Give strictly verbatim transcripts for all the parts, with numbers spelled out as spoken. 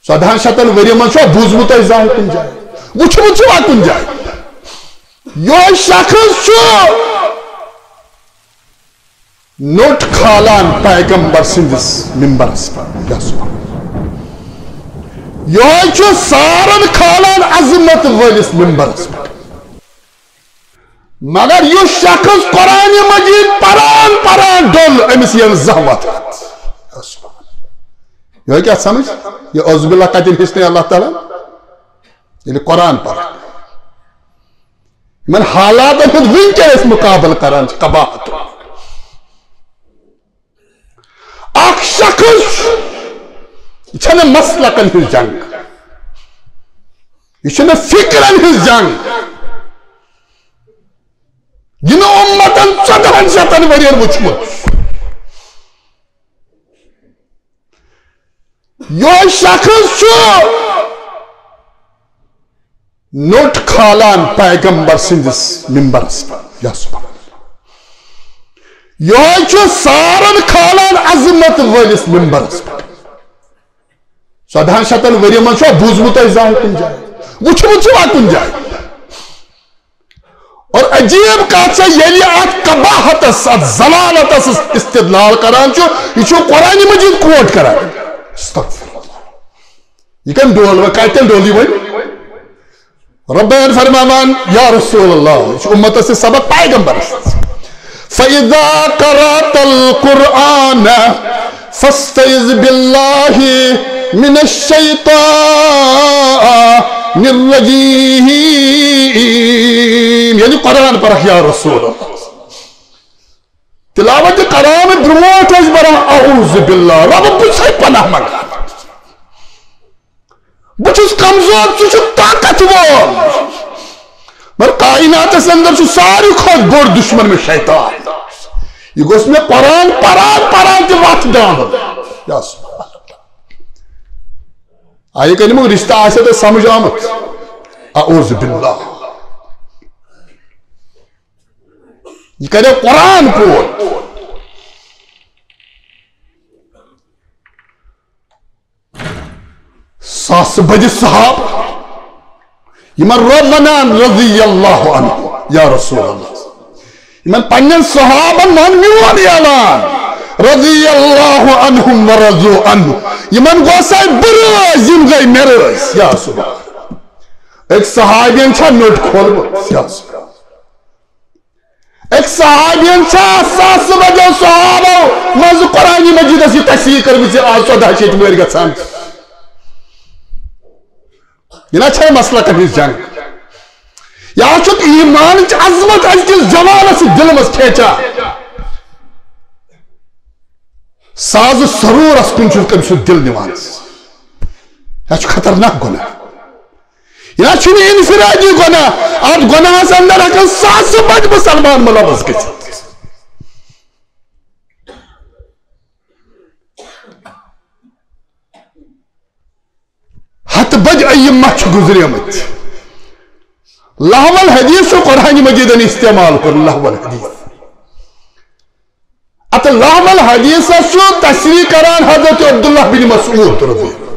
ژۄدہن شتن ؤرین منٛز چھُوا بوٗزمُت تۄہہِ زانٛہہ کُنہِ جایہِ؟ وُچھمُت چھُوا کُنہِ جایہِ؟ یِہوٚے شخص چھُ نوٚٹ کھالان پیغمبر سٕنٛدِس ممبرس پٮ۪ٹھ۔ یا سبحان اللہ۔ یِہوٚے چھُ سارن کھالان عظمت وٲلِس ممبرس پٮ۪ٹھ۔ مگر یُس شخص قرآن مجید پران پران ڈوٚل، أمِس یِن زانٛہہ وۄتھان۔ یا سبحان اللہ۔ یِہوٚے کیٛاہ سمجھ؟ یہِ اعوذ باللہ کتٮ۪ن ہیٚچھنٲے اللہ تعالیٰ؟ ییٚلہِ قرآن پران۔ یِمن حالاتن ہُنٛد وٕنکیٚن أسۍ مُقابلہٕ کران چھِ، قباحت۔ اکھ شخص چھُ، یہِ چھَنہٕ مسلکن ہٕنٛز جنگ، یہِ چھُنہٕ فکرن ہٕنٛز جنگ۔ یہِ نہٕ اُمتن ژۄدہن شتن ؤرین وُچھمُت۔ یِہوٚے شخص چھُ نوٚٹ کھالان پیغمبر سٕنٛدِس ممبرس پٮ۪ٹھ۔ یا سبحان اللہ۔ یِہوٚے چھُ سارن کھالان عظمت وٲلِس ممبرس پٮ۪ٹھ۔ ژۄدہن شتن ؤرین منٛز چھُوا بوٗزمُت تۄہہِ زانٛہہ کُنہِ جایہِ؟ وُچھمُت چھُوا کُنہِ جایہِ؟ اور عجیب کتھ چھےٚ، ییٚلہِ یہِ اتھ قباحتس، اتھ ذلالتس استدلال کران چھُ، یہِ چھُ قرآن مجید quote کران۔ استغفر اللہ۔ یہِ کَمہِ ڈول وۄنۍ، کتٮ۪ن ڈول یہِ وۄنۍ؟ ربیان فرماوان، یا رسول اللہ، یہِ چھُ اُمتس سۭتۍ سبق پیغمبرس۔ فَإِذَا قَرَأْتَ الْقُرْآنَ فَاسْتَعِذْ بِاللَّهِ مِنَ الشَّيْطَانِ الرَّجِيمِ۔ ییٚلہِ قرآن پرکھ یا رسول اللہ۔ تلاوت کران برونٹھ ٲسۍ بران اعوذ باللہ، رب بہٕ چھُسے پناہ منگان۔ بہٕ چھُس کمزور، ژٕ چھُکھ طاقتور۔ مگر کائناتس اندر چھُ ساروی کھۄتہٕ بوٚڑ دشمن مےٚ شیطان۔ یہِ گوٚژھ مےٚ قرآن پران پران تہِ وتھ دیاوُن۔ یا سبحان اللہ۔ آیہِ کٔرِمو رشتہٕ آسہِ تۄہہِ سمجھ آمُت؟ اعوذ باللہ۔ یہِ کرے قرآن quote۔ ساسہٕ بٔدۍ صحابہٕ یِمن رب ونان رضی اللہ عنہ، یا رسول اللہ، یِمن پننٮ۪ن صحابن ون میون اعلان، رضی اللہ عنہم ورضوا عنہ، یِمن گوٚو سا بہٕ رٲضۍ، یِم گٔے مےٚ رٲضۍ۔ یا سبحان۔ أکۍ صحابین چھا نوٚٹ کھولمُت؟ یا سبحان۔ أکۍ صحابین چھا ساسہٕ بٔدیو صحابو منٛز قرآن مجیدس یہِ تصحیح کٔرمٕژ زِ آز ژۄدہ چھِ ییٚتہِ مٲرۍ گژھان؟ یہِ نہ چھےٚ مسلکن ہٕنٛز جنگ۔ یا چھُکھ ایمانٕچ عظمت أزکِس جوانس سۭتۍ دِلہٕ منٛز کھینچان۔ ساز سرورس کُن چھُ تٔمۍ سُنٛد دِل نِوان۔ یہِ چھُ خطرناک گۄناہ۔ یہِ چھُنہٕ انفرادی گۄناہ۔ اتھ گۄناہس اندر ہٮ۪کن ساسہٕ بٔدۍ مسلمان ملوث گٔژھِتھ۔ ہتہٕ بٔدۍ ائمہ چھِ گُزریمٕتۍ۔ لہو الحدیث چھُ قرآن مجیدن استعمال کوٚرمُت، لہو الحدیث۔ اتھ لہو الحدیثس چھُ تصریح کران حضرت عبداللہ بن مسعود رضی اللہ۔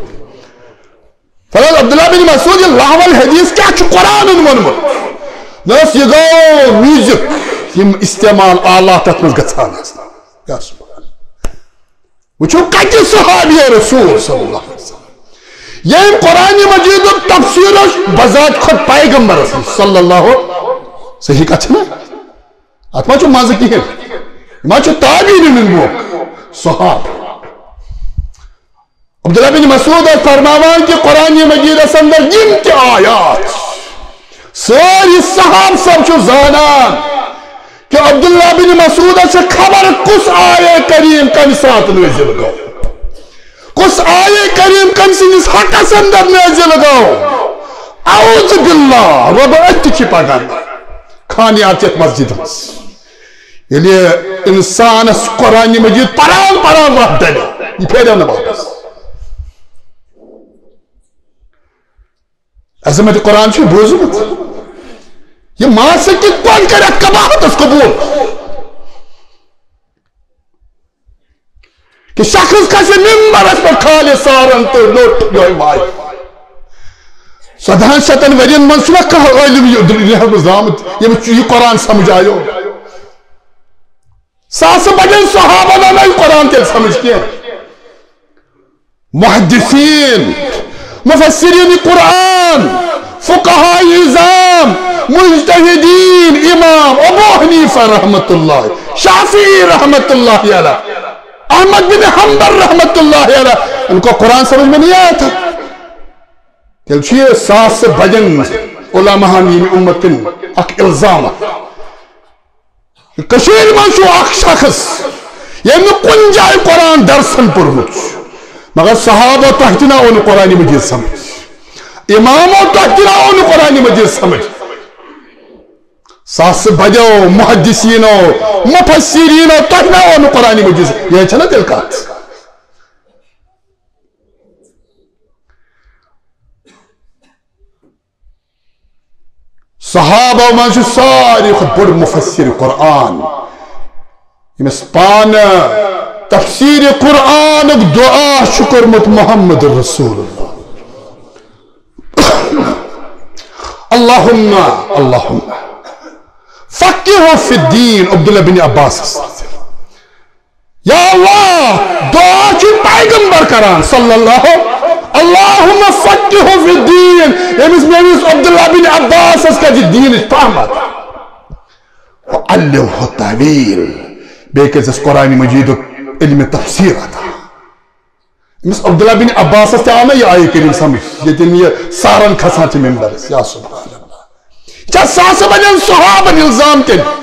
فرمایا عبداللہ بن مسعود، یہِ لہو الحدیث کیٛاہ چھُ قرآنن ووٚنمُت؟ دوٚپُس، یہِ گوٚو میوزک، یِم استعمال آلات تتھ منٛز گژھان آسان۔ یا سبحان اللہ۔ وٕچھِو، کتہِ صحابی رسول صلی اللہ علیہ وسلم۔ ییٚمۍ قرآن مجیدُک تفسیر اوس بذات خود پیغمبرس نِش صلی اللہ۔ صحیح کتھ چھےٚ نا؟ اتھ ما چھُ مزٕ کِہیٖنۍ؟ یہِ ما چھُ تابعیٖنن ہُنٛد موقع؟ صحابہ۔ عبداللہ بن مسعود اوس فرماوان کہِ قرآن مجیدس اندر یِم تہِ آیات، سٲری صحابہٕ سب چھُ زانان کہِ عبداللہ بن مسعودس چھِ خبر کُس آیے کریم کمہِ ساتہٕ نٲزِل گوٚو، کُس آیے کریم کٔمۍ سٕنٛدِس حقس اندر نٲزِل گوٚو۔ اعوذ باللہ، رۄبہٕ أتھۍ چھِ پکان خانیات یتھ مسجد منٛز۔ ییٚلہِ انسانس قرآن مجید پران پران وتھ ڈلہِ، یہِ پھیرِ نہٕ واپس۔ عظمت قرآن چھُ بوٗزمُت۔ یہِ ماسہٕ کِتھ پٲٹھۍ کرِ اتھ قباحتس قبول؟ کہِ شخص کھسہِ ممبرس پٮ۪ٹھ، کھالہِ سارن تہٕ لوٚٹ یۄہے وایہِ۔ ژۄدہن شتن ؤرین منٛز چھُنہ کانٛہہ عٲلم یہِ دُنیاہس منٛز آمُت، ییٚمِس یہِ قرآن سمجھ آیو۔ ساسہٕ بجن صحابن آو نہٕ یہِ قرآن تیٚلہِ سمجھ کینٛہہ۔ محدثین، مفسرین قرآن، فقہاء عظام، مجتہدین، امام ابو حنیفہ رحمۃ اللہ، شافعی رحمۃ اللہ علیہ، احمد بن حنبل رحمۃ اللہ علیہ، ان کو قرآن سمجھ میں نہیں آیا تھا۔ تیٚلہِ چھُ یہِ ساسہٕ بجن علماہن ییٚمہِ امتن اکھ الزام اکھ۔ کٔشیٖرِ منٛز چھُ اکھ شخص، ییٚمۍ نہٕ کُنہِ جایہِ قرآن درسن پوٚرمُت چھُ، مگر صحابہ تۄہہِ تہِ نہ آو نہٕ قرآن مجید سمجھ، امامو تۄہہِ تہِ نہ آو نہٕ قرآن مجید سمجھ، ساسہٕ بجو، محدثینو، مفسرینو، تۄہہِ نہ آو نہٕ قرآن مجید سمجھ۔ یہِ چھےٚ نہ تیٚلہِ کتھ؟ صحابہ منٛز چھُ ساروی کھۄتہٕ بوٚڑ مفسر قرآن، ییٚمِس پانہٕ تفسیر قرآنُک دعا چھُ کوٚرمُت محمد رسول اللہ۔ اللہم، اللہم فقہہ فی الدین، عبداللہ بن عباس۔ یا اللہ، دعا چھُ پیغمبر کران صلی اللہ، اللہم فقہہ فی الدین، ییٚمِس میٲنِس عبداللہ بن عباسس کَتہِ چھِ دیٖنٕچ فہمت۔ وعلمہ التاویل، بیٚیہِ کٔرۍزٮ۪س قرآن مجیدُک علم تفسیر عطا۔ أمِس عبداللہ بن عباسس تہِ آو نہ یہِ آیہِ کریم سمجھ، ییٚتٮ۪ن یہِ سارن کھسان چھِ ممبرس۔ یا سبحان اللہ، یہِ چھا ساسہٕ بجن صحابن الزام تیٚلہِ؟